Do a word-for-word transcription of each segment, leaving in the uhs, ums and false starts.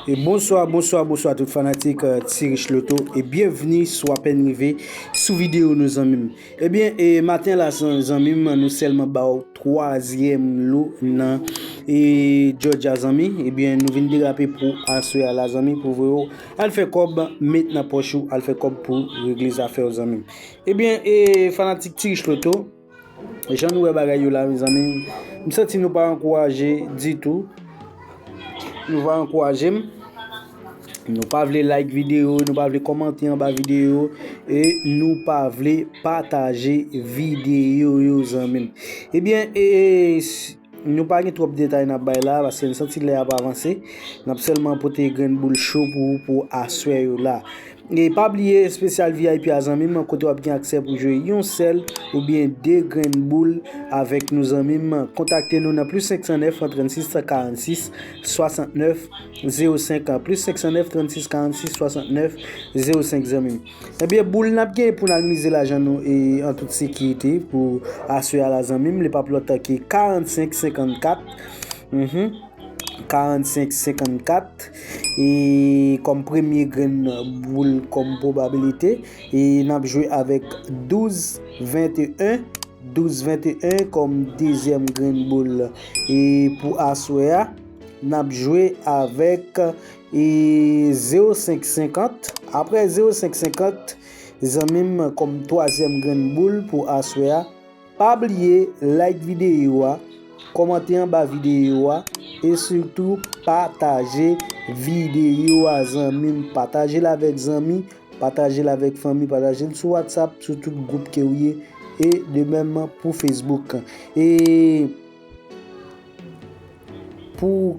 E bonswa, bonswa, bonswa tout fanatik, eh, Ti Rich Loto, e byenvni si w apèn rive sou videyo nou, zanmi m. Ebyen, e maten la, zan-, zanmi m, nou sèlman ba w twazyèm lo nan, e, Georgia, zanmi. Ebyen, nou vin derape pou aswè a la, zanmi, pou voye w al fè kòb, met nan pòch ou, al fè kòb pou regle zafè w, zanmi m. Ebyen, e fanatik Ti Rich Loto, jan nou wè bagay yo la, mezanmi, m santi nou pa ankouraje ditou. Nou pa ankouraje m. Nou pa vle like videyo, nou pa vle kòmante anba videyo, e nou pa vle pataje videyo yo, zanmi m. Ebyen, e, e, s-, nou pa gen twòp detay n ap bay la, paske n santi lè a ap avanse. N ap sèlman pote grenn boul cho pou, pou aswè yo la. E pa bliye espesyal V I P a, zanmi m, kote w ap gen aksè pou jwe yon sèl oubyen de grenn boul avèk nou, zanmi m. Kontakte nou nan plis senk san nèf, trannsis, karannsis, swasantnèf, zewo senk, plis senk san nèf, trannsis, karannsis, swasantnèf, zewo senk, zanmi m. Ebyen, boul n ap gen pou n al mize lajan nou e an tout sekirite pou aswè a la, zanmi m, li p ap lòt ke karannsenk senkannkat. Mhm. Karannsenk senkannkat, e kòm premye grenn boul kòm pwobabilite, e n ap jwe avèk douz venteyen, douz venteyen kòm dezyèm grenn boul. E pou aswè a, n ap jwe avèk, e, zewo senk senkant. Apre zewo senk senkant, zanmi m, kòm twazyèm grenn boul pou aswè a, pa bliye like videyo a, kòmante anba videyo a, e sitou pataje videyo a, zanmi m. Pataje l avèk zanmi, pataje l avèk fanmi, pataje l sou WhatsApp, sou tout gwoup ke w ye, e de menm pou Facebook. E pou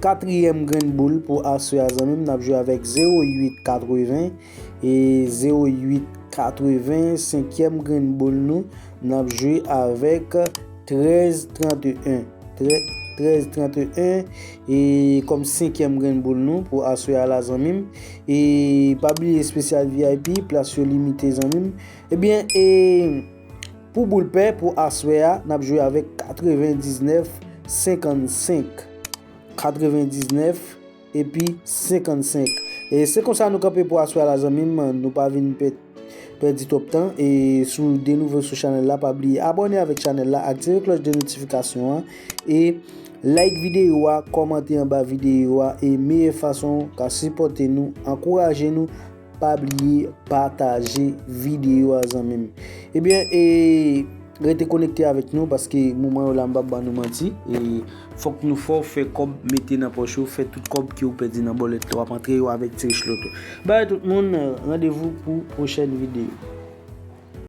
katriyèm grenn boul pou aswè a, zanmi m, n ap jwe avèk zewo uit katreven, e zewo uit katreven. Senkyèm grenn boul nou, n ap jwe avèk trèz tranteyen. Trè-, trèz tranteyen, e kòm senkyèm grenn boul nou pou aswè a la, zanmi m. E pa bliye espesyal V I P, plas yo limite, zanmi m. Ebyen, e pou boul pè, pou aswè a, n ap jwe avèk katrevendiznèf senkannsenk. Katrevendiznèf epi senkannsenk. E se konsa nou kanpe pou aswè a la, zanmi m. Nou pa vin pè-, pèdi twòp tan. E si w de nouvo sou chanèl la, pa bliye abòne avèk chanèl la, aktive klòch de notifikasyon an, e like videyo a, kòmante anba videyo a, e meyè fason w ka sipòte nou, ankouraje nou, pa bliye pataje videyo a, zanmi m. Ebyen, e rete konekte avèk nou, paske moman yo la, m p ap ba nou manti. E fòk nou fè w fè kòb, mete nan pòch ou, fè tout kòb ke w pèdi nan bòlèt la, w ap antre yo avèk Ti Rich Loto. Bay tout moun, randevou pou pwochèn videyo.